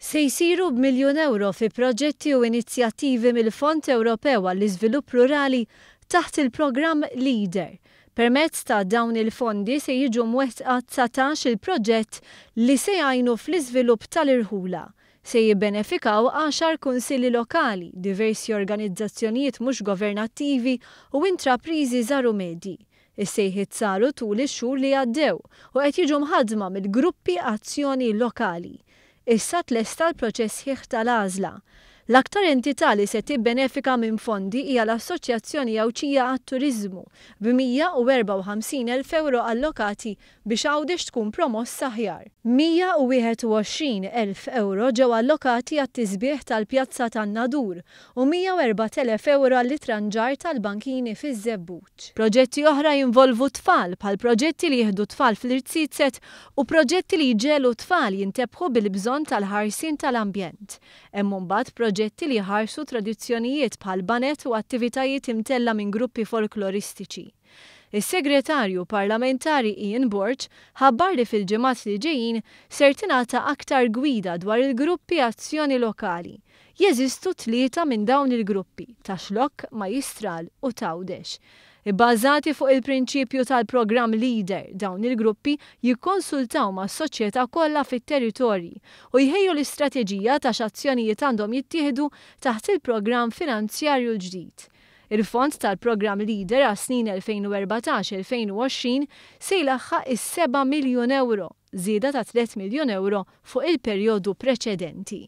Se jsiru b' miljun ewro fi proġetti u inizjattivi mill-Fond Ewropew għall-Iżvilupp Rurali taħt il-programm Leader. Permezz ta' dawn il-fondi se jiġu mwettqa 19 il-proġett li se jgħinu fl-iżvilupp tal-irħula. Se jibbenefikaw għaxar kunsilli lokali, diversi organizzazzjonijiet mhux governattivi u intrapriżi żgħar u medji. Is-sejħiet saru tul ix-xhur li għaddew u qed jiġu mħaddma mill-gruppi azzjoni lokali. Issa tlesta l-proċess sħiħ tal-għażla. L-aktar entità li se tibbenefika minn fondi hija l-Assoċjazzjoni Għawdxija għat-Turiżmu, b'154,000 ewro allokati biex Għawdex tkun promoss aħjar. 121,000 ewro ġew allokati għat-tisbiħ tal-Pjazza tan-Nadur u 104,000 ewro għall-itranġar tal-bankini fiż-Żebbuġ. Proġetti oħra jinvolvu t-tfal, bħal proġetti li jieħdu t-tfal fl-irziezet u proġetti li jġegħlu t-tfal jintebħu bil-bżonn tal-ħarsien tal-ambjent. Hemm imbagħad proġetti li jħarsu tradizzjonijiet bħal baned u attivitajiet imtellgħa minn gruppi folkloristiċi. Is-Segretarju Parlamentari Ian Borg ħabbar li fil-ġimgħat li ġejjin ser tingħata aktar gwida dwar il-gruppi azzjoni lokali. Jeżistu tlieta minn dawn il-gruppi, ta' Xlokk, Majjistral u t'Għawdex. Ibbażati fuq il-prinċipju tal-programm Leader, dawn il-gruppi jikkonsultaw mas-soċjetà kollha fit-territorji u jħejju l-istrateġija ta' x'azzjonijiet għandhom jittieħdu taħt il-programm finanzjarju l-ġdid. Il-fond tal-programm Leader għas-snin 2014-2020 se jlaħħaq is-seba' miljun ewro, żieda ta' 3 miljun ewro fuq il-perjodu preċedenti.